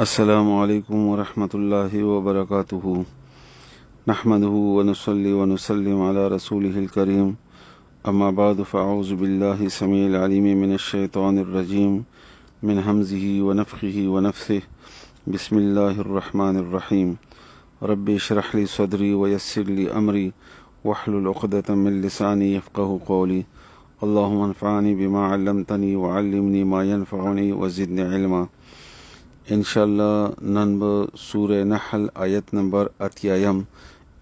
السلام علیکم ورحمة الله وبرکاته. نحمده ونصلي ونسلم على رسوله الكريم. أما بعد، فأعوذ بالله السميع العليم من الشيطان الرجيم من همزه ونفخه ونفثه. بسم الله الرحمن الرحيم. ربي اشرح لي صدري ويسر لي أمري واحلل عقدة من لساني يفقه قولي. اللهم انفعني بما علمتني وعلمني ما ينفعني وزدني علما. ان شاء الله نن به سوره نحل آیت نمبر اتیایم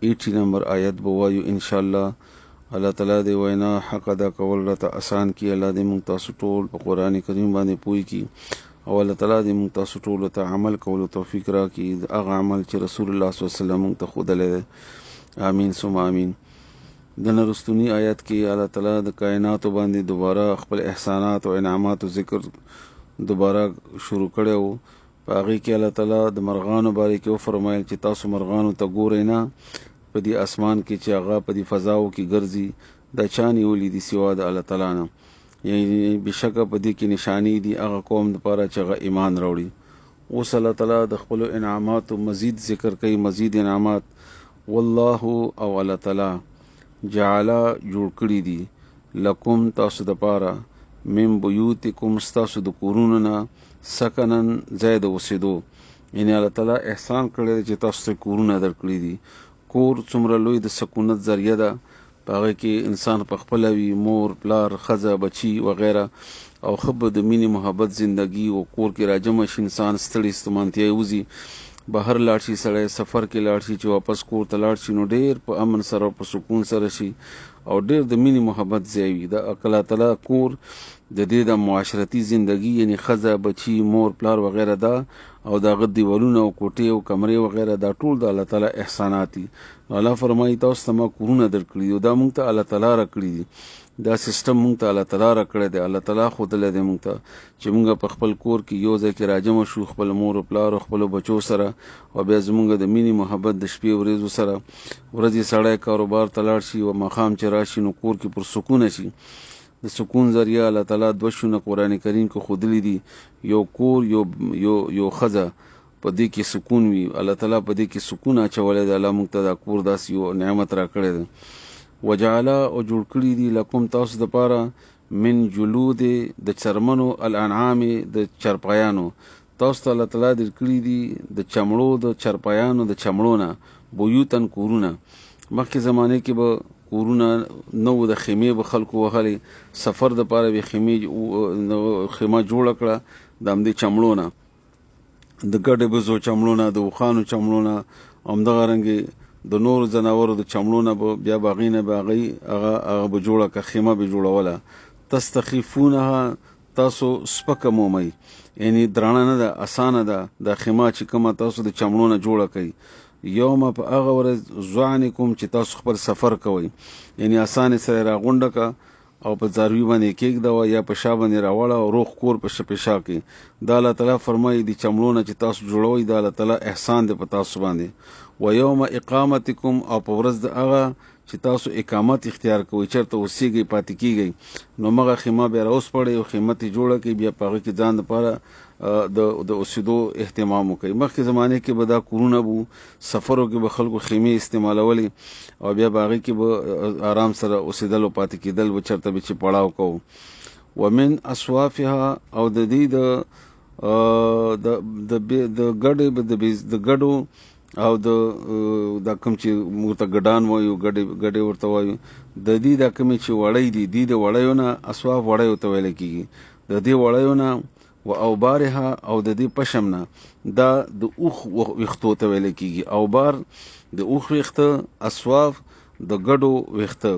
80 نمبر آیت به وایو ان شاء الله. الله تعالی دې وینا حق ادا کول راته اسان کړي. الله دې موږ تاسو ټول په قرآن کریم باندې پوه کړي او الله تعالی دې موږ تاسو ټولو ته عمل کولو توفیق راکړي، هغه عمل چې رسول الله صلی الله علیه وسلم موږ ته ښودلی دی. آمین ثم آمین. د نرستونی آیت کې الله تعالی د کائناتو باندې دوباره خپل احسانات او انعاماتو ذکر دوباره شروع کړی وو. په هغې کې الله تعالی د مرغانو باره کې وفرمایل چې تاسو مرغانو ته ګورئ نه په دې اسمان کې چې هغه په دې فضاو کې ګرځي، دا چا نیولي دي سوا د الله تعالی نه؟ یعنی بېشکه په دې کې نشانې دي هغه قوم دپاره چې هغه ایمان راوړي. اوس الله تعالی د خپلو انعاماتو مزید ذکر کوي، مزید انعامات. والله او الله تعالی جعل جوړ کړي دي لکم تاسو دپاره من بیوتکم ستاسو د کورونو نه سکنن ځای د اوسېدو. یعنی الله تعالی احسان کړی دی چې تاسو ته کورونه درکړي دي. کور څومره لوی د سکونت ذریعه ده، په هغې کې انسان په خپله وي، مور پلار ښځه بچي وغیره، او ښه به د مینې محبت زندګي او کور کې راجمع شي. انسان ستړي ستومانتیا یې وځي، بهر لاړ شي سړی، سفر کې لاړ شي، چې واپس کور ته لاړ شي نو ډېر په امن سره او په سکون سره شي او ډېر د مینې محبت ځای وي. د الله تعالی کور د دې د معاشرتي زندګي، یعنی ښځه بچي مور پلار وغیره دا او د هغه دیوالونه او کوټې او کمرې وغیره، دا ټول د الله تعالی احسانات دي. نو الله فرمایي تاسو ته ما کورونه درکړي دي او دا موږ ته الله تعالی راکړي دي. دا سیستم موږ ته الله تعالی راکړی دی، الله تعالی ښودلی دی موږ ته چې موږ په خپل کور کې یو ځای کې راجمع شو، خپل مور او پلار او خپلو بچو سره، او بیا زموږ د مینې محبت د شپې ورځو سره ورځې سړی کاروبار ته لاړ شي او ماښام چې راشي نو کور کې پر سکونه شي. د سکون ذریعه الله تعالی دوه شونه قرآن کریم کې ښودلي دي، یو کور یو یو یو ښځه، په دې کې سکون وي. الله تعالی په دې کې سکون اچولی دی. الله موږ ته دا کور داسې یو نعمت راکړی دی. وجعل او جوړ کړي دي لکم تاسو دپاره من جلود د چرمنو الانعام د چرپایانو. تاسو ته الله تعالی درکړي دي د چمړو د چرپایانو د چمړو نه بیوتن کورونه. مخکې زمانې کې به کورونه نه وو، د خیمې به خلکو وهلې، سفر دپاره به خیمه جوړه کړه د همدې چمړو نه، د ګډې بزو چمړو نه، د اوښانو چمړو نه، همدغه رنګې د نورو ځناورو د چمړو نه به بیا به هغې نه به هغوی هغه به جوړه کړه، خیمه به جوړوله. تستخفونها تاسو سپکه مومئ، یعنی درانه نه ده، اسانه ده دا خیمه چې کومه تاسو د چمړو نه جوړه کړئ. یوم په هغه ورځ ظعنکم چې تاسو خپل سفر کوئ، یعنی اسانې سره راغونډه کړه او په څاروي باندې کېږده یا په شا باندې راوړه او روغ کور په شپې شا کې. دا الله تعالی فرمایي د چمړو نه چې تاسو جوړوئ دا الله تعالی احسان دی په تاسو باندې. و یوم اقامتکم او په ورځ د هغه چې تاسو اقامت اختیار کوئ، چېرته اوسېږئ پاتې کېږئ، نو مغه خیمه بیا راوسپړئ او خیمه ترې جوړه کړئ، بیا په هغه کې ځان دپاره د اوسېدو اهتمام وکړئ. مخکې زمانې کې به دا کورونه وو، سفرو کې به خلکو خیمې استعمالولې او بیا به هغې کې به آرام سره اوسېدل او پاتې کېدل به چېرته به چې پړاو کوو. ومن اصوافها او د دې د د د ګډې د ګډو او د دا کوم چې موږ ته ګډان وایو، ګډې ورته وایو، د دې دا کومې چې وړۍ دي، دې د وړیو نه اصواف وړیو ته ویل کېږي، د دې وړیو نه و اوبارها او د دې پشم نه دا د اوښ ویښتو ته ویل کېږي. اوبار د اوښ ویښته، اصواف د ګډو ویښته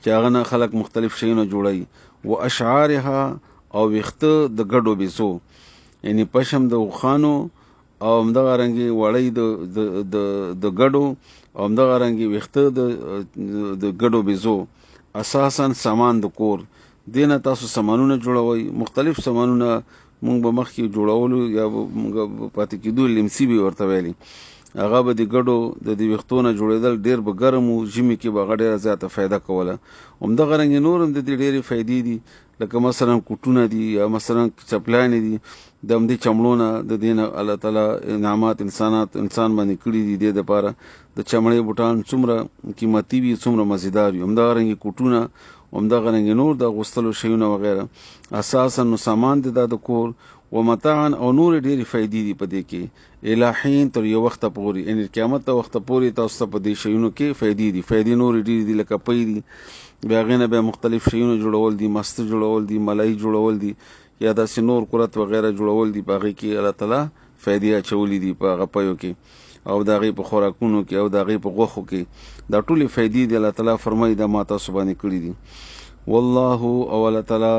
چې هغه نه خلک مختلف شیونه جوړوي. و اشعارها او ویښته د ګډو بیزو، یعنی پشم د اوښانو او همدغه رنګې وړۍ د ګډو او همدغه رنګې ویښته د ګډو بیزو. اساسا سامان د کور دې نه تاسو سامانونه جوړوئ، مختلف سامانونه مونږ به مخکې جوړولو یا به مونږ به پاتې کېدو، لیمسي به ورته ویلې. هغه به د ګډو د دې ویښتو نه جوړېدل، ډېر به ګرم و، ژمي کې به هغه ډېره زیاته فایده کوله. همدغه رنګ نور هم د دې ډېرې فایدې دي، لکه مثلا کوټونه دي یا مثلا چپلانې دي، د همدې چمړو نه د دې نه الله تعالی انعامات انسانات انسان باندې کړي دي. دې دپاره د چمړې بوټان څومره قیمتي وي، څومره مزیدار وي. همدغه رنګ کوټونه، همدغه رنګ نور د اغوستلو شیونه وغیره، اساسا نو سامان دی دا د کور، ومتاعا او نورې ډېرې فایدې دي په دې کې، الهین تر یو وخته پورې، یعنې قیامت ته وخته پورې تاسو ته په دې شیونو کې فایدې دي. فایدې نورې ډېرې دي، لکه پۍ دي، بیا هغې نه بیا مختلف شیونه جوړول دي، ماسته جوړول دي، ملایي جوړول دي، یا داسې نور قرت وغیره جوړول دي. په هغې کې الله تعالی فایدې اچولې دي، په هغه پیو کې او د هغې په خوراکونو کې او د هغې په غوښو کې، دا ټولې فایدې دي. الله تعالی فرمایي دا ما تاسو باندې کړي دي. والله او الله تعالی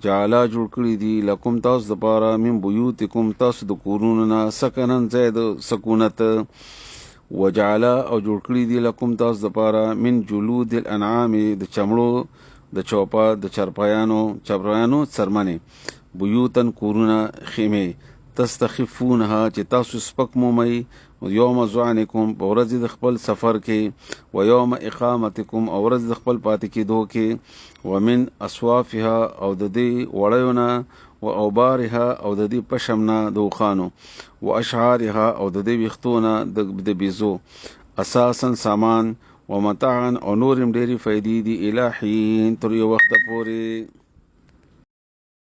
جعلا جوړ کړي دي لکم تاسو دپاره من بیوتکم تاسو د کورونو نه سکنن ځای د سکونت، وجعلا او جوړ کړي دي لکم تاسو دپاره من جلود الانعام د چمړو د چوپا د چرپایانو چرپایانو څرمنې، بیوتن کورونه خیمې، تستخفونها چې تاسو سپک مومئ، یوم ذعنکم په ورځ د خپل سفر کې، و یوم اقامتکم او ورځ د خپل پاتې کېدو کې، ومن اصوافها او د دې وړیو نه، و اوبارها او د دې پشم نه د اوښانو، و اشعارها او د دې ویښتو نه د بیزو، اساسا سامان، ومتاعا او نور هم ډېرې فایدې دي، الی حین تر یو وخته پورې.